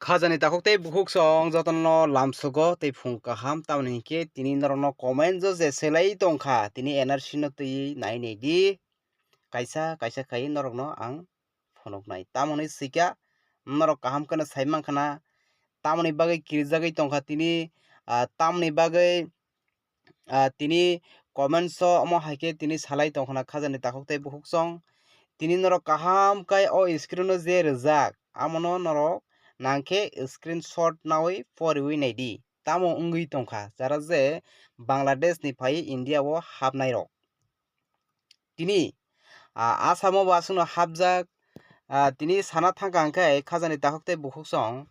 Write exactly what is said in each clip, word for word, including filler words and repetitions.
Khajani takhuk tei bukhuk song jotono lamsugo tei phung kaham, tamoni hinkhe tini norokno comment o je selai tongkha, tini N R C no twi nai nai di, kaisa kaisa khai norokno ang phunuknai. Tamoni swikha norok kaham kheno sai mankha na, tamoni bagwi kirijagwi tongkha tini, ah, tamoni bagwi ah, tini comments o omo hai khe tini salai tongkhna khajani takhuk tei bukhuk song. Tini norok kaham khai o screen o je rijak, amono norok nangkhe screenshot naui poriui naidi. Tamo wngwi tongkha jara je Bangladesh ni phai India o hapnai rok. Tini, ah, Assam o bo aswkno hapjak, ah, tini sana thangkha hwnkhe khajani takhuk tei bukhuk song,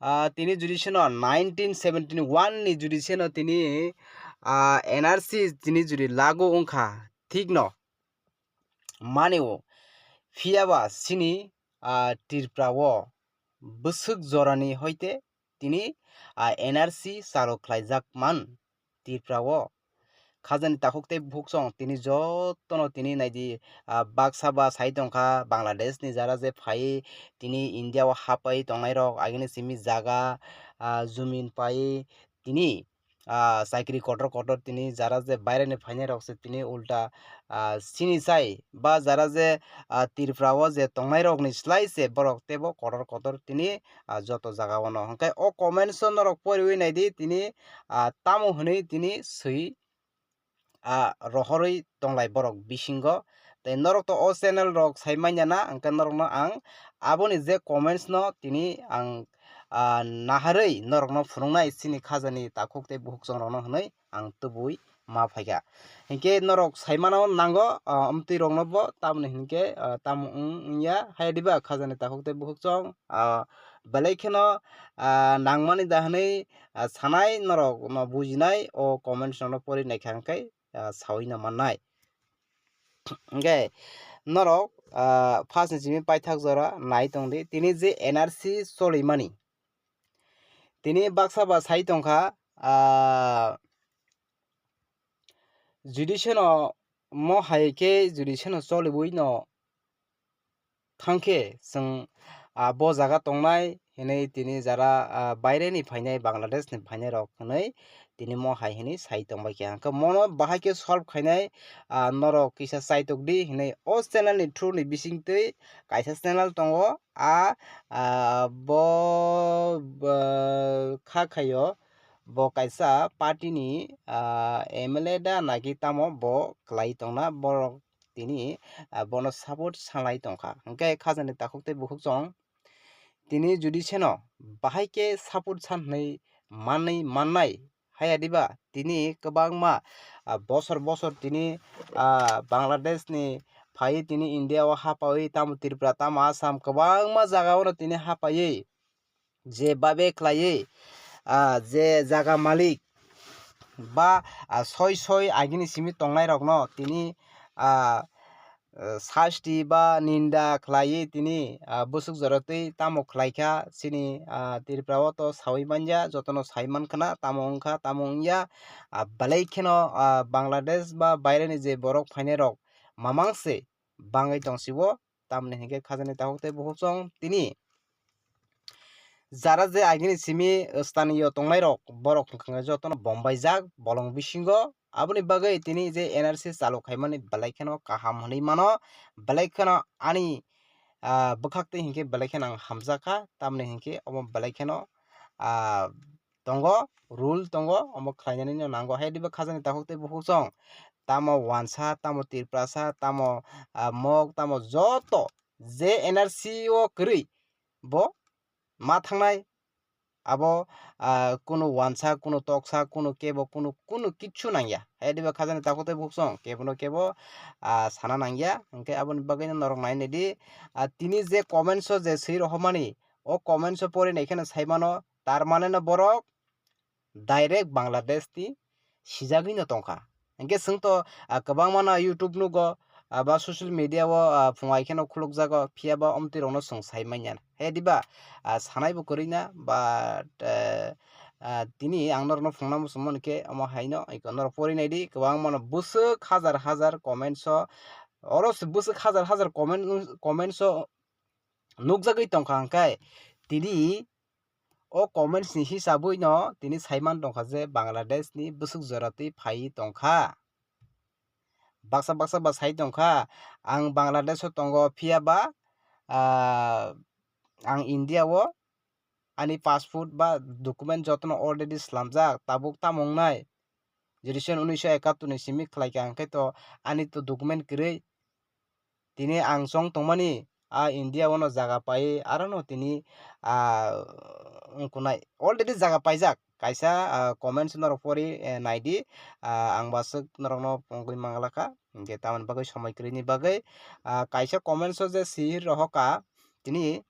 ah, tini judicial no nineteen seventy one ni judicial no tini, ah, N R C tini jodi lagu wngkha, thik no mani o, phiya ba chini, ah, Tripura o bwswk jorani hoite tini, ah, N R C chalo khlaijak man Tripura o. Khajani takhuk tei bukhuk song tini jotono tini naidi, ah, baksa ba sai tongkha Bangladesh ni jara je phai tini India o hapai tongnai rok agini simi jaga, ah, jumin pai tini, ah, chakri kotor kotor tini jara je baire ni phainai rok se tini ulta, ah, sini sai ba jara je, ah, Tripura o je tongnai rok ni slai se borok tebo kotor kotor tini, ah, joto jaga o no. Hwnkhe o comments o norok poriui naidi tini, ah, tamo hwnwi tini swi, ah, rohorwi tonglai borok bisingo. Tei norok to o channel rok sai manya na, hwnkhe norokno ang aboni je comments no tini ang, ah, naharwi norokno phunuknai chini khajani takhuk tei bukhuk chongrokno hwnwi ang tubui ma phaikha. Hinkhe norok sai mano nango, ah, amtwi rokno bo tamoni hinkhe, ah, tamo wng wngya hai diba khajani takhuk tei bukhuk chong, ah, belai kheno, ah, nangmani da hwnwi, ah, sanai norok no bujinai o comments rokno pori naikha hwnkhe, ah, saui no mannai. Hwnkhe norok, ah, first ni simi paithak jora nai tongdi tini je N R C cholimani. Tini baksa ba sai tongkha, ah, judicial no mo hai khe judicial no choliui no thangkhe chwng, ah, bo jaga tongnai hinwi tini jara, ah, baire ni phainai Bangladesh ni phainai rok hinwi tini mo hai hinwi sai tongbai kha. Hwnkhe mono bahai khe solve khainai, ah, norok kisa chaitok di hinwi o channel ni through ni bisingtwi kaisa channel tongo. A, ah, bo, bo kha khaio bo kaisa party ni, ah, M L A da naki tamo bo kwlai tongna borok tini, ah, bono support sanlai tongkha. Hwnkhe khajani takhuk tei bukhuk chong tini judicial no bahai khe support san hwnwi manwi mannai haya diba tini kwbangma, ah, bosor bosor tini, ah, Bangladesh ni phai tini India o hapaui tamo Tripura tamo Assam kwbangma jaga o no tini hapaui je babe khlaiwi, ah, je jaga malik ba, ah, soi soi agini simi tongnai rokno tini, ah, ah, sasti ba ninda khlaiwi tini, ah, bwswk jora twi tamo khlaikha chini, ah, Tripura o to saui manya jotono sai mankha na tamo wngkha tamo wngya, ah, belai kheno, ah, Bangladesh ba baireni je borok phainai rok mamang se bangwi tongsibo. Tamoni hinkhe khajani takhuk tei bukhuk chong tini jara je agini simi staniyo tongnai rok borok wngkha jotono bombai jak bolong bisingo. Aboni bagwi tini je N R C chalo khaimani belai kheno kaham hwnwi mano, belai kheno ani, ah, bwkhak twi hinkhe belai kheno ang hamjakha, tamoni hinkhe omo belai kheno, ah, tongo, rule tongo, omo khlainani no nango. Hai diba khajani takhuk tei bukhuk chong tamo wansa, tamo tiprasa, tamo, ah, mok, tamo joto je N R C o kwrwi bo ma thangnai. Abo, ah, kunu wansa, kunu toksa, kunu kebo, kunu, kunu kichu nangya. Hai diba khajani takhuk tei bukhuk chong kebono kebo, ah, sana nangya. Hwnkhe aboni bagwino norok nai naidi, ah, tini je comments o je swi rohormani, o comments o pori nai kheno sai mano, tar mane no borok direct Bangladesh ni sijagwi no tongkha. Hwnkhe chwng to, ah, kwbangma no YouTube nugo, ah, ba social media o, ah, phungai kheno khulukjago, phiya ba omtwi rokno chwng sai manya. He diba, ah, sanai bo kwrwi na, but, eh, ah, tini ang norokno phunukna muchungmani khe omo haino, iko norok pori naidi, kwbangma no bwswk hajar hajar comments o, oro se bwswk hajar hajar comment, comments o nukjagwi tongkha hwnkhe tini o comments ni hisabwi no tini saiman tongkha je Bangladesh ni bwswk jora twi phaiwi tongkha. Baksa baksa ba sai tongkha, ang Bangladesh o tongo, phiya ba, ah, ang India o ani passport ba document jotono already slamjak, tabuk tamo wngnai? Generation unisho ekattor ni simi khlaikha, hwnkhe to ani to document kwrwi. Tini ang chong tongmani, a India o no jaga pai, aro no tini, ah, wngkunai already jaga paijak. Kaisa, ah, comments norok pori, eh, naidi, ah, ang baswk norokno pongwi manglakha, hwnkhe tamoni bagwi somoi kwrwini bagwi, ah, kaisa comments o je si rohoka, tini,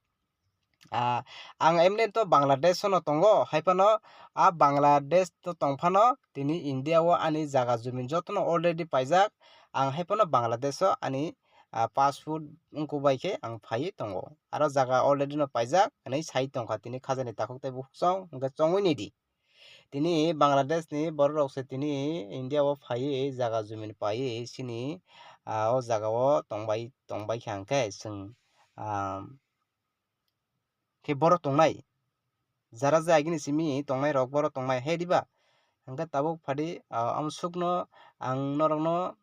ah, ang emni to Bangladesh o no tongo, hai phano a Bangladesh to tong phano tini India o ani jaga jumin jotono already paijak, ang hai phano Bangladesh o ani, ah, passport wngkuk bai khe ang phaiwi tongo. Aro jaga already no paijak hinwi sai tongkha tini khajani takhuk tei bukhuk chong hwnkhe chongwi naidi. Tini Bangladesh ni borok rok se tini India o phaiwi jaga jumin paiwi chini, ah, o jaga o tongbai, tongbai kha hwnkhe chwng, ah, khe borok tongnai. Jara je agini simi tongnai rok borok tongnai he diba? Hwnkhe tabuk phadi, ah, amsukno ang norokno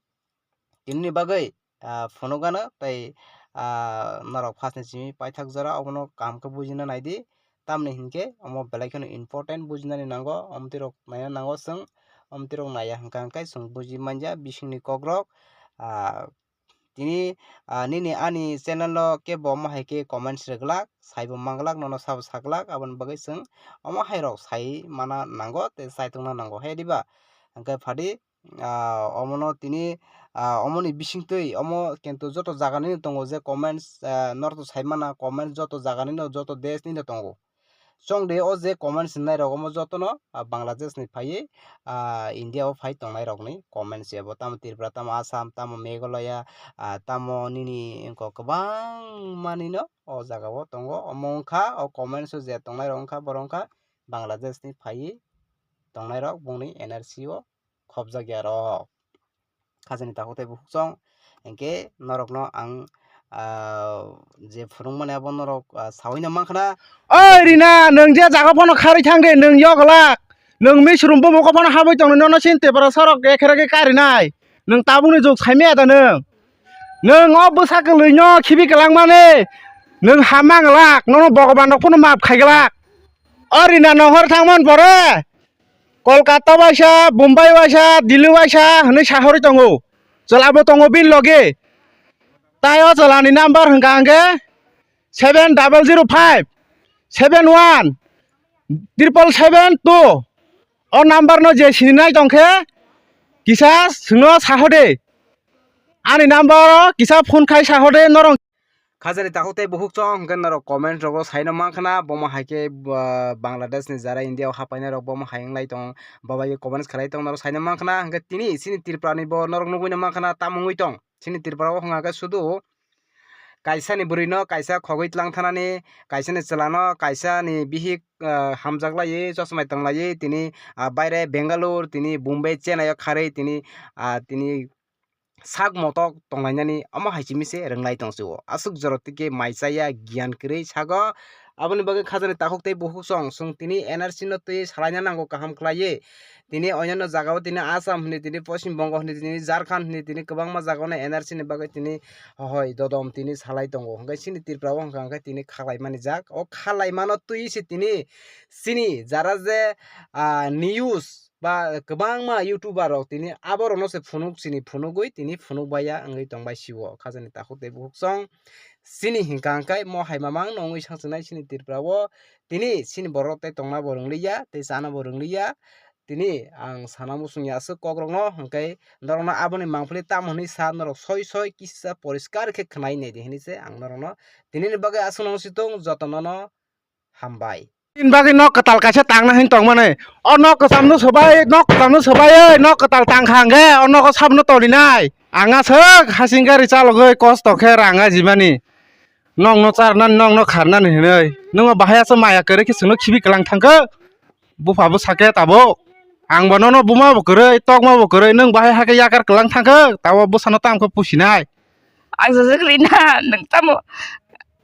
tinini bagwi, ah, phunukgano tei, ah, norok phasni simi paithak jora obono kaham khe bujina naidi. Tamni hinkhe omo belai kheno important bujinani nango, omtwi rok naina nango chwng, omtwi rok naiya hwnkha hwnkhe chwng buji manya bisingni kokrok, ah, tini, ah, nini ani channel o kebo omo hai khe comments rwglak, saibo manglak, nono sabo saglak, aboni bagwi chwng omo hai rok sai mana nango tei chaitokna nango he diba? Hwnkhe phadi, ah, omono tini, ah, omoni bisingtwi omo kintu joto jaganino tongo je comments, ah, norok to sai mana comments joto jaganino, joto desh nino tongo. Chwng de o je comments hwnnairok omo jotono, ah, Bangladesh ni phaiwi, ah, India o phai tongnairokni comments ebo, tamo Tripura, tamo Assam, tamo Meghalaya, ah, tamo nini wngkok kwbangmanino o jagao tongo. Omo wngkha o comments o je tongnairok wngkha borok wngkha Bangladesh ni phaiwi tongnairok bongni N R C o khopjakya rok. Khajani takhuk tei bukhuk chong, hinkhe norokno ang, ah, je phunukmani abo norok, ah, saui no mankha na. Oi Rina, nwng je jaga phano kharwi thang de, nwng yoglak, nwng misrum bumukgo phano habwi tong, nono sini tebra sorok ekhe rege karinai, nwng tabukni jug saimaya da nwng? Nwng o bwsa kwlwino khibi kwlangmani nwng ha manglak, nono Bhogoban rok phano maap khaiglak. O Rina, nohor thangmani pore Kolkata waisa, Bombay waisa, Delhi waisa hwnwi sahorwi tongo. Chwlabo tongo bini logi. Tai o chwlani number hwnkha hwnkhe seven double zero five seven one triple seven two. O number no je sininai tongkhe kisa chwngno sahode. Ani number o kisa phone khai sahode norok. Khajani takhuk tei bukhuk chong hwnkhe norok comment rogo saino mankha na, bomo hai khe, ah, Bangladesh ni jara India o hapainai rok bomo hai wnglai tong, bobai khe comments khlai tong norok saino mankha na, hwnkhe tini chini Tripura ni bo norok nugui no mankha na, tamo wngwi tong chini Tripura o hwnkha khe sudu kaisa ni bwrwi no kaisa khogwi tlang thanani, kaisa ni chwla no kaisa ni bihik, ah, hamjak laiwi chosmai tong laiwi tini, ah, baire Bengaluru tini Bombay Chennai o kharwi tini, ah, tini sak motok tonglainani omo hai simi se rwnglai tong sio. Aswk jora tike mai chaya giyan kwrwi sago. Aboni bagwi khajani takhuk tei bukhuk song chwng tini N R C no twi salaina nango kaham khlaiwi. Tini onyanno jagao tini Assam hwnwi, tini Poschim Bongo hwnwi, tini Jharkhand hwnwi, tini kwbangma jagao no N R C ni bagwi tini hoi dodom tini salai tongo. Hwnkhe chini Tripura o hwnkha hwnkhe tini khalai mani jak. O khalai mano twi se tini chini jara je, ah, news ba kwbangma YouTuber rok tini aborokno se phunuk chini phunugwi tini phunuk baiya wngwi tongbai sio khajani takhuk tei bukhuk song. Chini hinkha hwnkhe mo hai mamang no wngwi sanchinai chini Tripura o tini chini borok tei tongna bo rwngliya tei chana bo rwngliya. Tini ang sana muchungya aswk kok rokno hwnkhe norokno aboni mangpili tamo hwnwi sa norok soi soi kisa poriskar khe khwnai naidi hwnwi se ang norokno tinini bagwi aswk no situng jotono no hambai. Tin bagwi nok kwtal kaisa tangna hin tongmani. O nok kwchamno swbai, nok kwchamno swbaiwi nok kwtal tangkha hwnkhe o nogo sabno tolinai. Ang aswk hasing gari chalogwi kosto khe rang ajimani. Nokno charnani, nokno kharnani hinwi. Nwng bahai aswk maya kwrwi khe chwngno khibi kwlang thangkha. Bupha bo sakhe tabuk. Ang bo nono buma bo kwrwi, tokma bo kwrwi, nwng bahai hakhe yakar kwlang thangkha. Tabuk bwsano tamkhe pusinai. Ang sajak rina, nwng tamo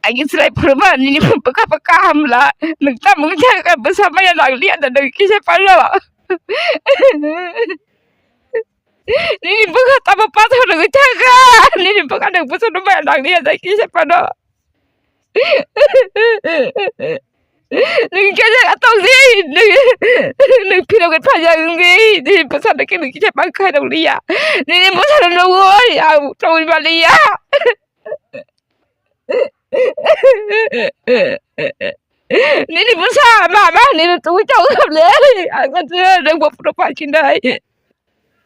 Ang chwrai phuru ma nini bwkha bwkha hamla. Nwng tamo wngkha bwsa maya nang liya da nwng kisa palo. Nini bwkha tamo pathor nwng thangkha. Nini bwkha nwng bwsa no maya nang liya da kisa palo. Nwng kisa tong di. Nwng phirok phajak nwng di. Nini bwsa no khe nwng kisa pang khai nang liya. Nini bwsa no nugwi ang tongwi ma liya. Nini bwsa mama nini twi tong le. Ang khe rengbo puro pachinai.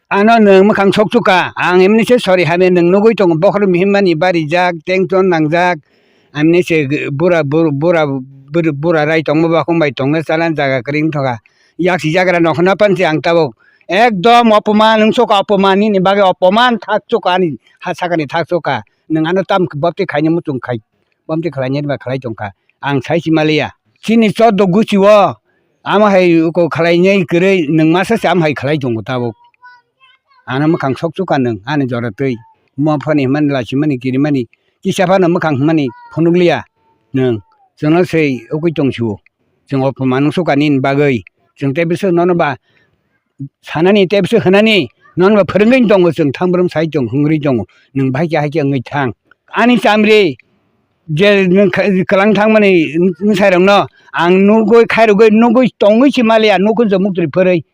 Ano nwng mwkhang sokchukha, ang emni se sori hamya nwng nugwi tongo, bokhorok himmani barijak, tengton nangjak, amni se bura, bur-, bura, bur-, bura rai tongma bakhung bai tongna chalan jaga kwrwi wngthoka. Yaksi jagra nokho napan se ang tabuk ekdom opoman wngsuka, opoman nini bagwi opoman thaksuka ani ha sakani thaksuka. Nwng ano tam bapti khaina muchung khai, bapti khlainani ba khlai tongkha. Ang sai si maliya. Chini choddo guchi o, amo hai uko khlainai kwrwi, nwng masa se amo hai khlai tongo tabuk. Ano mwkhang sokchukha nwng, ani jora twi. Mo phani hwnmani, lachimani, kirimani, kisa phano mwkhang hwnmani phunukliya nwng. Chwngno se ukui tongsio. Chwng opoman wngsukha nini bagwi. Chwng tei bwswk nono ba sanani tei bwswk hwnani nono ba phwrwngwi tongo, chwng thang brum sai tong hwngrwi tongo. Nwng bahai khe hai khe wngwi thang. Ani chamri je nwng kha-, kwlang thangmani bwsairokno ang nugwi khairogwi nugwi tongwi se maliya, nukung se muktwi phwrwi.